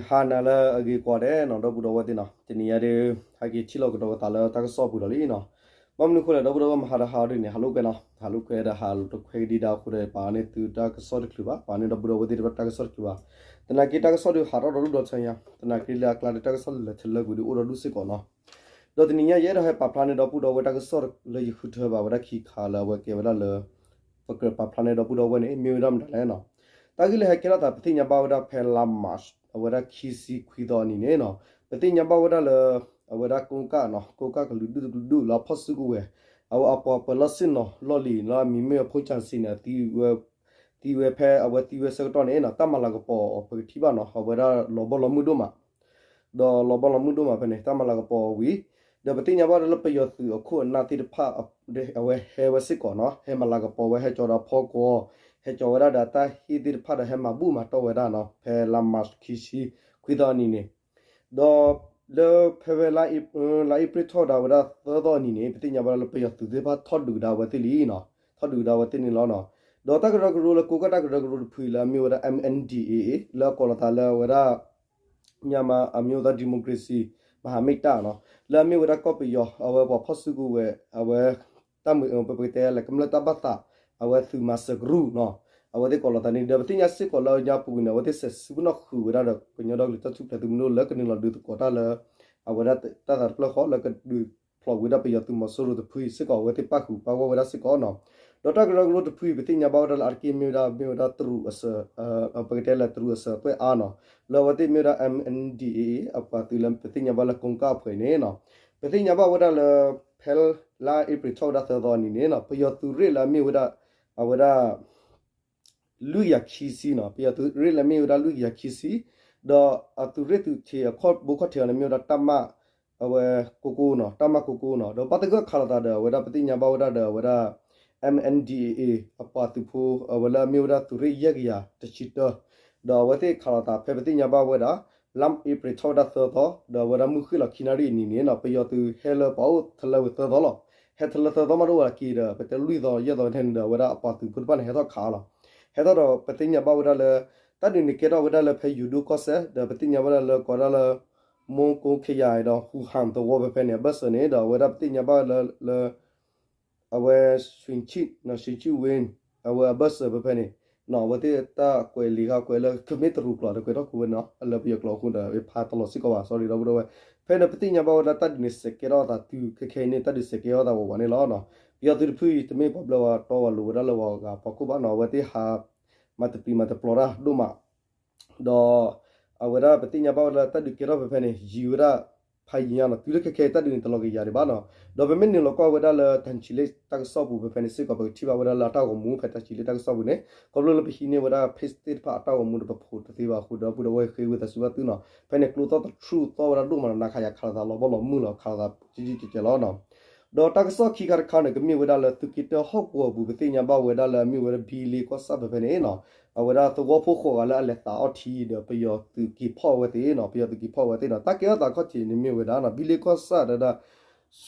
ဟါနၤလၢအဂ့ၤကိးဂၤဒဲးနီၤ ဒီပုၢ်ဒီဝဲၢ်သ့ၣ်နီၤ, တနံၤညါဒီး ဟဲက့ၤထံၣ်လိာ်ကဒီးသးလၢတၢ်ကစီၣ်ပူၤဒီးလံနီၤ. ဘၣ်မနုၤအဃိလဲၣ် ဒီပုၢ်ဒီဝဲၢ် မဟါတဟါဒ်န့ၣ် ဟးလိာ်ကွဲနီၤ, ဟးလိာ်ကွဲဒီး ဟးလိာ်ကွဲကဒံဒါအဃိဒီး ပာ်န့ၢ်သုတၢ်ကစီၣ်တချုးဘၣ်, ပာ်န့ၢ်ဒီပုၢ်ဒီဝဲၢ်သ့ၣ်တဖၣ်တၢ်ကစီၣ်တချုးဘၣ်. သနာ်က့တၢ်ကစီၣ်ဒုးဟးထီၣ်ဒီဒူၣ်ဒီထၢညါ, သနာ်က့လၢအကျါဒီးတၢ်ကစီၣ်လၢာ်ထၢလၢာ်ကွံာ်ဒုးအိၣ်ဒီဒူၣ်စ့ၢ်ကီးနီၤ. ဒီးတနံၤညါ ယအဲၣ်ဒိးဟဲပာ်ဖျါန့ၢ်ဒီပုၢ်ဒီဝဲၢ်တၢ်ကစီၣ်လၢယဃုထၢဘၣ်ဝဲဒၣ်ခံခါလၢအဝဲကဲဝဲဒၣ်လၢ ပကြၢးပာ်ဖျါန့ၢ်ဒီပုၢ်ဒီဝဲၢ်န့ၣ် မ့ၢ်ဝဲဒၣ်မတၤလဲၣ်နီၤ. တၢ်ဂ့ၢ်လၢဟဲကဲထီၣ်သး ပသ့ၣ်ညါဘၣ်ဝဲဒၣ်ဖဲလါ March အဝဲဒၣ်ခံဆံခွံသီအနံၤန့ၣ်နီၤ, ပသ့ၣ်ညါဘၣ်ဝဲဒၣ်လၢ အဝဲဒၣ်ကိကၣ်နီၤ, ကိကၣ်ကလုာ်ဒူၣ်တကလုာ်ဒူၣ်လၢအဖီၣ်စုကဝဲၤ အဝဲအပှၤပၢၤလီၢ်ဆ့ၣ်နီၤလီၢ်လံၤလၢအမံၤမ့ၢ်ဝဲ ဖူကၠၣ်စံ န့ၣ် သံဝဲဖဲအဝဲသံဝဲဆၢကတီၢ်န့ၣ်နီၤ, တၢ်မၤလၤကပီၤအီၤပကထံၣ်ဘၣ်နီၤ, အဝဲဒၣ်လီၤဘီလီၤမုၢ်ဒိၣ်မး ဒီးလီၤဘီလီၤမုၢ်ဒိၣ်မးဖဲန့ၣ် တၢ်မၤလၤကပီၤအီၤဝံၤ, ဒီးပသ့ၣ်ညါဘၣ်ဝဲဒၣ်လၢပယီၤသုးအခိၣ်အနၢ်သ့ၣ်တဖၣ် အဝဲဟဲဝဲစ့ၢ်ကီးနီၤ, ဟဲမၤလၤကပီၤဝဲ ဟဲကၠီဒီးအဖီခိၣ်, ဟဲကၠီဝဲဒၣ်ဒီးတၢ်ဟ့ၣ်သ့ၣ်တဖၣ်ဒီးဟဲမၤဘူၣ်မၤတီၢ်ဝဲဒၣ်နီၤ, ဖဲလါ March ခံဆံခွံသီအနံၤန့ၣ်, ဒီးလၢဖဲဝဲ လါအ့ဖြ့ၣ်ထီၣ်ဒၣ်ဝဲဒၣ်သၢသီအနံၤန့ၣ် ပသ့ၣ်ညါဘၣ်လၢပယီၤသုးသ့ၣ်တဖၣ်ထီၣ်ဒုးကဒါဝဲသ့ၣ်လံနီၤ, ထီၣ်ဒုးကဒါဝဲသ့ၣ်န့ၣ်လီၤနီၤ. ဒီးတၢ်ကရၢကရိလၢကိကၣ်တၢ်ကရၢကရိတဖုလၢအမ့ၢ်ဝဲဒၣ် M N D A A လၢအကိးလီၤသးလၢအဝဲဒၣ် မြန်မာ့အမျိုးသားဒီမိုကရေစီမဟာမိတ် နီၤ, လၢအမ့ၢ်ဝဲဒၣ်ကီၢ်ပယီၤ အဝဲပှၤဖီၣ်စုကဝဲၤ အဝဲ တၢ်မုၢ် ပကတဲလၢကမျၢၢ်တၢ်ဘၣ်သး အဝဲသုးမၤစၢၤကရူၢ်နီၤ, အဝဲသ့ၣ်ကိးလီၤသးန့ၣ် ဒီးပသ့ၣ်ညါစ့ၢ်ကီးလၢအညါပူၤကွံာ်န့ၣ် အဝဲသ့ၣ်စဲးစုပနီၣ်ဃုာ်ဝဲဒၣ်ဒီးကညီဒီကလုာ်တၢ်ထူၣ်ဖျဲးသုးမုၢ်ဒိၣ်လၢကနုာ်လီၤဒုးသကိးတၢ်လၢ အဝဲဒၣ်တၢ်သးတဖျၢၣ်ဃီလၢကဒုးဖျိးကွံာ်ဒၣ်ပယီၤသုးမီၤစိရိၤတဖုအံၤစ့ၢ်ကီး အဝဲသ့ၣ်ပၣ်ဃုာ်ပၣ်ဂီၢ်ဝဲဒၣ်စ့ၢ်ကီးနီၤ. ဒီးတၢ်ကရၢကရိတဖုအံၤ ပသ့ၣ်ညါဘၣ်ဝဲဒၣ်လၢအတက့ၢ်မ့ၢ်ဝဲဒၣ် မ့ၢ်ဝဲဒၣ်တရူးအစၢၤ ပကတဲလၢတရူးအစၢၤအသွဲၣ်အါနီၤ, လၢအဝဲသ့ၣ်မ့ၢ်ဝဲဒၣ် M N D A A အပှၤသုးလၢပသ့ၣ်ညါဘၣ်လၢကိကၣ်အဖှဲးန့ၣ်နီၤ, ပသ့ၣ်ညါဘၣ်ဝဲဒၣ်လၢ ဖဲလါအ့ဖြ့ၣ်ထီၣ်ဝဲဒၣ်သၢသီအနံၤန့ၣ်နီၤ ပယီၤသုးရ့ၣ်လၢအမ့ၢ်ဝဲဒၣ် အဝဲဒၣ် လွံၢ်ကယၤခံဆံနီၤ, ပယီၤသုးရ့ၣ်လၢအမ့ၢ်ဝဲဒၣ်လွံၢ်ကယၤခံဆံ, ဒီးအသုးရ့ၣ်သုးထံးအခီၣ်ဘိခီၣ်ထံးအီၤန့ၣ်မ့ၢ်ဝဲဒၣ် တပ်မ အဝဲကိကိနီၤ, တပ်မ ကိကိနီၤ, ဒီးဘၣ်သဂၢၢ်ခးလိာ်သးဒီး အဝဲဒၣ်ပသ့ၣ်ညါဘၣ်ဝဲဒၣ်ဒီး အဝဲဒၣ် M N D A A အပှၤသုးဖိ အဝဲလၢအမ့ၢ်ဝဲဒၣ်သုးရ့ၣ်ယဲၢ်ကယၤတဆံတၢ, ဒီးအဝဲသ့ၣ်ခးလိာ်သးဖဲပသ့ၣ်ညါဘၣ်ဝဲဒၣ် လါအ့ဖြ့ၣ်ထီၣ်ဝဲဒၣ်သၢသီ, ဒီးအဝဲဒၣ်မုၢ်ဃ့ၢ်လီၤခံနၣ်ရံၣ်အနံၤန့ၣ်နီၤ ပယီၤသုးဟဲလၢပှၤအိၣ်ထဲလၢဝံၤသၢသီလီၤ. ဟဲထဲလၢသၢသီမးတအိၣ်ဘၣ်က့ၤဒီး ပတဲလွံၢ်သီယဲၢ်သီထဲန့ၣ်ဒီး အဝဲဒၣ်အပှၤသုးဖိတဖၣ်န့ၣ် ဟဲထီၣ်ခးအီၤလီၤ. ဟဲထီၣ်ဒီးပသ့ၣ်ညါဘၣ်ဝဲဒၣ်လၢ တၢ်ဒုးန့ၣ်ကဲထီၣ်ဝဲဒၣ်လၢဖဲယိၤဒိၣ်ကီၢ်စဲၣ် ဒီးပသ့ၣ်ညါဘၣ်ဒၣ်လၢကိးဒၣ်လၢ မူကီခယၤဒီး ဟူဟၣ်သဝီဖဲဖဲန့ၣ် အဘၢၣ်စၢၤန့ၣ် ဒီးအဝဲဒၣ်ပသ့ၣ်ညါဘၣ်လၢ လၢ အဝဲ ဆှံဆံၣ် ဆှံဆံၣ်ဝ့ အဝဲအဘၢၣ်စၢၤဖဲဖဲန့ၣ် အဝဲသ့ၣ်တၢ်ကွဲးလံာ်ခါကွဲးလၢ ကမ့ၢ်တရူးကျိာ်ဒီးကွဲးထီၣ်ဃုာ်ဝဲန့ၣ် လၢပယီၤကျိာ်အဃိဒီး ဖးတလီၤစ့ၢ်ကီးဘၣ် sorry ဒီပုၢ်ဒီဝဲၢ်. ဖဲန့ၣ်ပသ့ၣ်ညါဘၣ်ဝဲဒၣ်တၢ်ဒုးန့ၣ် စဲးကဲထီၣ်သးတုၤခဲခဲအံၤန့ၣ် တၢ်ဒုးစဲးကဲထီၣ်သးဝးဝးန့ၣ်လီၤ. ပယီၤသုးတဖုအံၤ တမ့ၢ်ပှၤဘျၢဝဲတီဝဲလိၤဝဲဒၣ်လၢပှၤဂၤဖီခိၣ်ဘၣ်နီၤ အဝဲသ့ၣ်ဟး မၤတပျံၤမၤတပျီၤတၢ်ဒိၣ်မး ဒီးအဝဲဒၣ်ပသ့ၣ်ညါဘၣ်ဝဲဒၣ်တၢ်ဒုးကဲထီၣ်ဖဲဖဲန့ၣ် ယံာ်ဝဲဒၣ်ဖးယံာ်ညါနီၤ တုၤလၢခဲခဲအံၤတၢ်ဒုးန့ၣ်တလီၤက့ၤယၤဒံးဘၣ်နီၤ. ဒီးပမ့ၢ်နုာ်လီၤကွၢ်ဝဲဒၣ်လၢ တၢ်ဆံးလ့ၣ်တၢ်ကစီၣ်ပူၤဖဲဖဲန့ၣ်စ့ၢ်ကီး ပကထံၣ်ဘၣ်ဝဲဒၣ်လၢအတၢ်ဂီၤမူဖဲတၢ်ဆံးလ့ၣ်တၢ်ကစီၣ်ပူၤန့ၣ် ခီဖျိလၢပဟံးန့ၢ်ဝဲဒၣ် page သ့ၣ်တဖၣ်အတၢ်ဂီၤမူဒီးပဖိးတသ့ဘၣ်အဃိဒီး ပုၢ်ဒီဝဲၢ်ဃ့ဝံသးစူၤဘၣ်သုနီၤ ဖဲန့ၣ်ကျိသီၣ်သထြူးသီၣ်ဝဲဒၣ်ဒိၣ်မးနီၤ နၤခးယၤခးလိာ်သးလီၤဘီလီၤမုၢ်လီၤ ခးလိာ်သးကကဲကဲလီၤနီၤ. ဒီးတၢ်ကစီၣ်ခံခါတခါန့ၣ် ကမ့ၢ်ဝဲဒၣ်လၢသုးက့တၢဟီၣ်ကဝီၤအပူၤ ပသ့ၣ်ညါဘၣ်ဝဲဒၣ်လၢအမ့ၢ်ဝဲဒၣ် ဘံလ့ကီၢ်ဆၣ်ဖဲဖဲန့ၣ်နီၤ အဝဲဒၣ်သဝီဖိဃိးဂၤလၢအလဲၤသးအီၣ်ထံဒီးပယီၤသုးက့ၤဖီၣ်ဝဲသ့ၣ်နီၤ ပယီၤသုးက့ၤဖီၣ်ဝဲသ့ၣ်နီၤ တၢ်ကဲထီၣ်သးခီၣ်ထံးန့ၣ်မ့ၢ်ဝဲဒၣ်နီၤ ဘံလ့ကီၢ်ဆၣ်ဒီးဒၣ်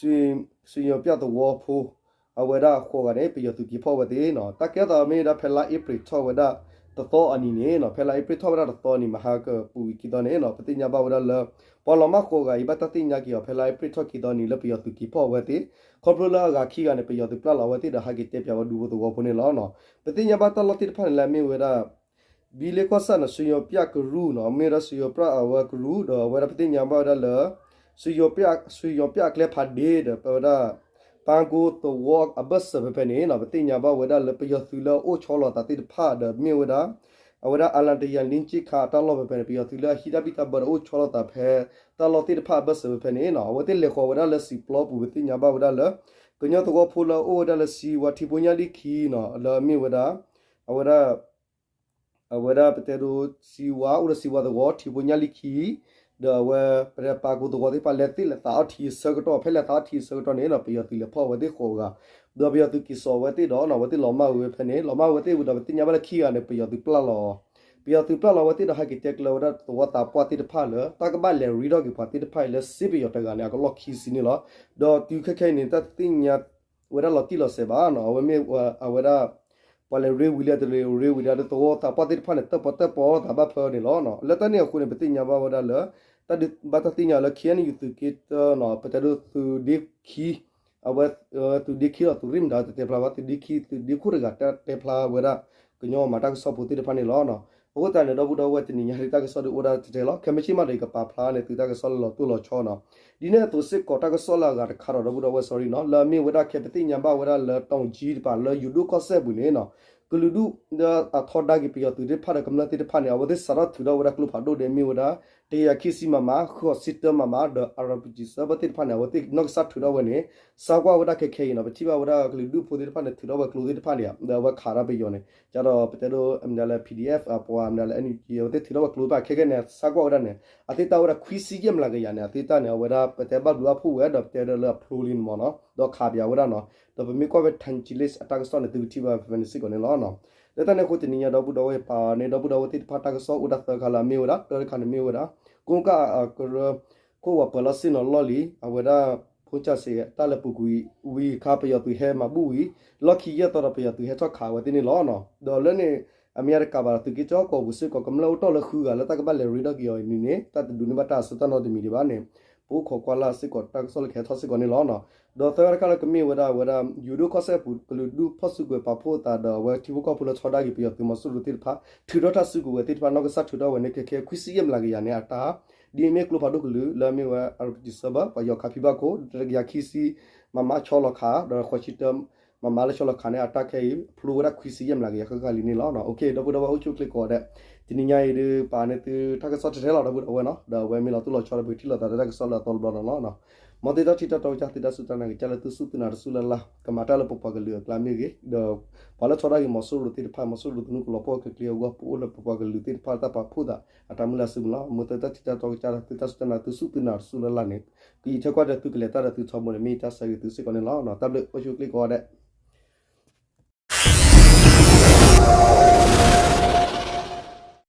စံယိၤပျၣ်သဝီဖိ အဝဲဒၣ်ဃိးဂၤန့ၣ် ပယီၤသုးက့ၤဖီၣ်ဝဲသ့ၣ်နီၤ တၢ်ကဲထီၣ်သးမ့ၢ်ဝဲဒၣ်ဖဲလါအ့ဖြ့ၣ်ထီၣ်ဝဲဒၣ်တသီအနံၤန့ၣ်နီၤ ဖဲလါအ့ဖြ့ၣ်ထီၣ်ဝဲဒၣ်တသီအနံၤ မဟါကပူၤဝံၤခံသီန့ၣ်နီၤ ပသ့ၣ်ညါဘၣ်ဝဲဒၣ်လၢ ပှၤလီၤမၢ်ဃိးဂၤအံၤ ဘၣ်တၢ်သ့ၣ်ညါက့ၤအီၤ ဖဲလါအ့ဖြ့ၣ်ထီၣ်ခံသီအနံၤ လၢပယီၤသုးက့ၤဖီၣ်ဝဲသ့ၣ် ခီဖျိလၢအဂၤခံဂၤန့ၣ် ပယီၤသုးပျၢ်လီၤဝဲသ့ၣ်ဒီးဟဲက့ၤတဲပၠးဝဲဒူဖိသဝီဖိန့ၣ်လီၤ. ပသ့ၣ်ညါဘၣ်တၢ်လီၢ်သ့ၣ်တဖၣ်န့ၣ်လၢအမ့ၢ်ဝဲဒၣ် ဘံလ့ကီၢ်ဆၣ်န့ၣ် စံယိၤပျၣ်ကရူၢ်နီၤ မ့ၢ်ဝဲဒၣ်စံယိၤပျၣ်အဝဲကရူၢ် ဒီးအဝဲဒၣ်ပသ့ၣ်ညါဘၣ်ဝဲဒၣ်လၢ စံယိၤပျၣ် စံယိၤပျၣ်အကျဲဖးဒ့ဒီး ပဝဲဒၣ် ပၢ်ကိသဝီအဘၢၣ်စၢၤဖဲဖဲန့ၣ်နီၤ ပသ့ၣ်ညါဘၣ်ဝဲဒၣ်လၢ ပယီၤသုးလၢအအိၣ်ဆီလီၤသးသ့ၣ်တဖၣ်ဒီးမ့ၢ်ဝဲဒၣ် အဝဲဒၣ် အလၣ်တယၤလ့ကၠ့ခါအတၢ်လီၢ်ဖဲဖဲန့ၣ် ပယီၤသုးလၢအဟံးတၢ်ဘံၣ်တၢ်ဘၢဒီးအိၣ်ဆီလီၤသးဖဲ တၢ်လီၢ်သ့ၣ်တဖၣ်အဘၢၣ်စၢၤဖဲဖဲန့ၣ်နီၤ အဝဲသ့ၣ်လဲၤဃီၤဝဲဒၣ်လၢစံာ်ပျီပူၤ ပသ့ၣ်ညါဘၣ်ဝဲဒၣ်လၢ ကညီသဝီဖိလၢအအိၣ်ဝဲဒၣ်လၢစံဝါထံဖိညၣ်လံၢ်ခံနီၤ လၢအမ့ၢ်ဝဲဒၣ် အဝဲဒၣ် အဝဲဒၣ်ပတဲဒိ စံဝါ အိၣ်ဒီးစံဝါသဝီ ထံဖိညၣ်လံၢ်ခံ ဒီးအဝဲ ပတဲပၢ်ကိသဝီသ့ၣ်တဖၣ်လဲၤသ့ၣ်လဲၤသးအီၣ်ထံအဆၢကတီၢ် ဖဲလဲၤသးအီၣ်ထံအဆၢကတီၢ်န့ၣ်နီၤ ပယီၤသုးလဲၤဖီၣ်ဝဲသ့ၣ်ဃိးဂၤ ဒီးပယီၤသုးက့ၤစိာ်ဝဲသ့ၣ်ဒီးနီၤ အဝဲသ့ၣ်လီၤမၢ်ဝဲဖဲန့ၣ် လီၤမၢ်ဝဲသ့ၣ်ဝံၤဒီးပသ့ၣ်ညါဘၣ်လၢခံဂၤန့ၣ် ပယီၤသုးပျၢ်လီၤ ပယီၤသုးပျၢ်လီၤဝဲသ့ၣ်ဒီးဟဲက့ၤတဲကျၢၤဝဲဒၣ်သဝီသးပှၢ်သ့ၣ်တဖၣ်လၢ တၢ်ကဘၣ်လဲၤရ့ထီၣ်က့ၤပှၤသ့ၣ်တဖၣ်အံၤလၢစ့ပယီၤတဂၤန့ၣ် အကလီၢ်ခံဆံန့ၣ်လီၤ. ဒီးတုၤခဲခဲအံၤန့ၣ် တၢ်တသ့ၣ်ညါဝဲဒၣ်လီၤတံၢ်လီၤဆဲးဘၣ်နီၤ အဝဲမ့ၢ်အဝဲဒၣ် ပှၤလဲၤရ့ဝံၤလံ တရ့ရ့ဝံၤဒီး သဝီသးပှၢ်သ့ၣ်တဖၣ်န့ၣ် တၢၣ်ပီၣ်တၢၣ်ပီသးဘၣ်ဖၢန့ၣ်လီၤ. လၢတၢ်န့ၣ်အဃိန့ၣ် ပသ့ၣ်ညါဘၣ်ဝဲဒၣ်လၢ တၢ်ဒုးဘၣ်တၢ်သ့ၣ်ညါလၢ ခ့ၣ်အဲၣ်ယူၣ် သုးက့တၢနီၤ ပတဲဒိသုးဒ့ခံ အဝဲ သုးဒ့ခံဒီးသုးရ့ၣ်မတၤတတဲဖျါဘၣ် သုးဒ့ခံ သုးဒ့ခိၣ်တဂၤတတဲဖျါဝဲဒၣ် ကညီမၤတၢ်ကစီၣ်ဖိသ့ၣ်တဖၣ်န့ၣ်လီၤ. အဃိသတးန့ၣ် ဒီပုၢ်ဒီဝဲၢ် တနံၤညါဒ်တၢ်ကစီၣ်ဒုးအိၣ်ဒၣ်ထဲထဲလီၤ. ခဲမုၢ်ဆ့ၣ်မးဒီး ယကပာ်ဖျါန့ၢ်သုတၢ်ကစီၣ်လၢလီၤတိၢ်လီၤဆီနီၤ. ဒ်န့ၣ်အသိးစ့ၢ်ကီး တၢ်ကစီၣ်လၢအဂၤတခါဒီး ဒီပုၢ်ဒီဝဲၢ် sorry နီၤ လၢအမ့ၢ်ဝဲဒၣ် ခဲပသ့ၣ်ညါဘၣ်ဝဲဒၣ်လၢ တီၣ်ကၠံတပၤလၢယူၤဒိၣ်ကီၢ်စဲၣ်ပူၤန့ၣ်နီၤ ကလုာ်ဒူၣ်လၢအထီဒါက့ၤပယီၤသုးသ့ၣ်တဖၣ်ဒီးကမျၢၢ်သ့ၣ်တဖၣ်န့ၣ် အဝဲသ့ၣ်စးထီၣ်ထုးထီၣ်ဝဲဒၣ်ကျိဖးဒိၣ်န့ၣ် မ့ၢ်ဝဲဒၣ် တကယၤခံဆံ မမ, ဃုဆံတၢ မမ ဒီး RPG သၢဘၢၣ်သ့ၣ်တဖၣ်န့ၣ် အဝဲသ့ၣ်နီၢ်ကစၢ်ထုးထီၣ်ဝဲန့ၣ် စါကွၢ်ဝဲဒၣ်ခဲခဲအံၤနီၤ ပထံၣ်ဘၣ်ဝဲဒၣ်ကလုာ်ဒူၣ်ဖိသ့ၣ်တဖၣ်န့ၣ် ထုးထီၣ်ဝဲကျိသ့ၣ်တဖၣ်န့ၣ် ဒီးအဝဲခးဒၣ်ပယီၤန့ၣ် ကဒီးပတဲဒိ မနုၤလဲၣ် ပီၣ်ဒံၣ်အဲၣ် အပှၤမနုၤလဲၣ် NUG အဝဲသ့ၣ်ထုးထီၣ်ဝဲကျိတဖၣ် ခဲခဲန့ၣ် စါကွၢ်ဝဲဒၣ်န့ၣ် အသ့ၣ်တၢ်ဝဲဒၣ်ခွံဆံယဲၢ်မျးကယၤန့ၣ် အသ့ၣ်တၢ်န့ၣ် အဝဲဒၣ်ပတဲဘၣ်ဘျုးဘၣ်ဖှိၣ်ဝဲ ဒီးပတဲဒၣ်လၢအဖျိလံန့ၣ်မ့ၢ်နီၤ ဒီးခးပယီၤဝဲဒၣ်နီၤ ဒီးပမ့ၢ်ကွၢ်ဝဲ Thanjin List အတၢ်ကစီၣ်န့ၣ် သုကထံၣ်ဘၣ်ဖဲန့ၣ်စ့ၢ်ကီးန့ၣ်လီၤ. လၢတၢ်န့ၣ်အဃိ တနံၤညါဒီပုၢ်ဒီဝဲၢ် ပာ်န့ၢ်ဒီပုၢ်ဒီဝဲၢ်သ့ၣ်တဖၣ်တၢ်ကစီၣ်အိၣ်ဒၣ်သၢခါလၢအမ့ၢ်ဝဲဒၣ် တၢတခါန့ၣ်မ့ၢ်ဝဲဒၣ် ကိးကၣ်အကရၢ ခိၣ်ဝးပၢၤလီၢ်ဆ့ၣ်နီၤလီၢ်လံၤ အဝဲဒၣ် ဖိစၢ်စ့း တၢ်လဲၤပူၤကွံာ်ဝံၤအခါ ပယီၤသုးဟဲမၤဘူၣ်ဝံၤ လီၢ်ခံယဲၢ်သီဒီးပယီၤသုးဟဲထီၣ်ခးဝဲသ့ၣ်န့ၣ်လီၤ. ဒီးလၢန့ၣ် အမ့ၢ်အတကးဘၣ်ဒီး သုးက့ၢ်ကၠီၣ်ကီၢ်ပူၤစ့ၢ်ကီး ကမျၢၢ်အိၣ်တီၢ်လၢဃုဂၤလၢတၢ်ကဘၣ်လဲၤရ့ဒီးက့ၤအီၤအံၤန့ၣ် တၢ်တဒိးန့ၢ်ဘၣ်တၢ်အဆၢတၢ်နီတမံၤဒံးဘၣ်န့ၣ် ပအိၣ်ခိးကွၢ်လၢ်စ့ၢ်ကီး တၢ်ကစီၣ်လၢကဟဲထီၣ်စ့ၢ်ကီးန့ၣ်လီၤ. ဒီးသၢခါတခါလၢကမ့ၢ်ဝဲဒၣ် အဝဲဒၣ် ယူၤဒိၣ်ကီၢ်စဲၣ်ပူၤ ကလုာ်ဒူၣ်ဖီၣ်စုကဝဲၤပာ်ဖှိၣ်သးဒီး အဝဲထံဖိကီၢ်ဖိလၢထီဒါက့ၤပယီၤသုးမီၤစိရိၤသ့ၣ်တဖၣ် ထုးထီၣ်တၢ်စုကဝဲၤသ့ၣ်တဖၣ် နီၢ်ကစၢ်ထုးထီၣ်ဝဲန့ၣ် ခဲခဲခွံဆံယဲၢ်မျးကယၤန့ၣ် အတၢ် ဒ်အမ့ၢ်ကျိဖးဒိၣ်ကလုာ် လၢအမ့ၢ်ဝဲ RPG သၢဘၢၣ် ပှၤယီၤခးဖံဘၣ်ခိၣ် တကယၤခံဆံ မမ ဆီလီၤခး ဒီးဃိးဆံတၢ မမ လၢဆီလီၤခးန့ၣ် အတၢ်ခဲအံၤ ဖျိဝဲဒၣ်ခွံဆံယဲၢ်မျးကယၤဃၣ်ဃၣ်လံန့ၣ်လီၤ. ဒီပုၢ်ဒီဝဲၢ်အိၣ်ဆူၣ်အိၣ်ချ့ကိးဂၤဒဲး တနံၤညါအံၤဒုး ပာ်န့ၢ်သုတၢ်ကစီၣ်ထဲထဲလီၤ ဒီပုၢ်ဒီဝဲၢ်နီၤ ဒီးအဝဲမ့ၢ်လီၤတိၢ်လီၤဆီဒီး ပကထံၣ်လိာ်သးဒီးတၢ်ကစီၣ်လၢအသီတဘျီနီၤလီၤ.မ်သုတၢ်ထံၣ်တၢ်တီကစၢ် သုတၢ်စူၢ်တၢ်နာ်ကစၢ်လၢသုစူၢ်သုနာ်တစူၢ်လၢ်လၢ် ကမၤတၢ်လၢပပှၤကလုာ်အကျါမ့ၢ်ဂ့ၤ ဒီးပှၤလၢထီဒါက့ၤမီၤစိရိၤသ့ၣ်တဖၣ် မီၤစိရိၤသနူကလီၤပှီၢ်ကကျ့အဂီၢ် ပအိၣ်လၢပပှၤကလုာ်သ့ၣ်တဖၣ်တၢ်ပာ်ဖှိၣ်သး အတၢ်မုၢ်လၢ်စုပူၤလီၤ. မ်သုတၢ်ထံၣ်တၢ်တီကစၢ် သုတၢ်စူၢ်တၢ်နာ် သုစူၢ်သုနာ်တစူၢ်လၢ်လၢ်န့ၣ် ကယံာ်ထၢၣ်ကွၢ်ဒီးသုကလဲၤတၢ်ဒီးသုထီဘိန့ၣ် မ့ၢ်တၢ်ဆၢဂ့ၤသုစ့ၢ်ကီးန့ၣ်လီၤ. တၢ်ဘျုးအိၣ်ဆူၣ်အိၣ်ချ့ကိးဂၤဒဲး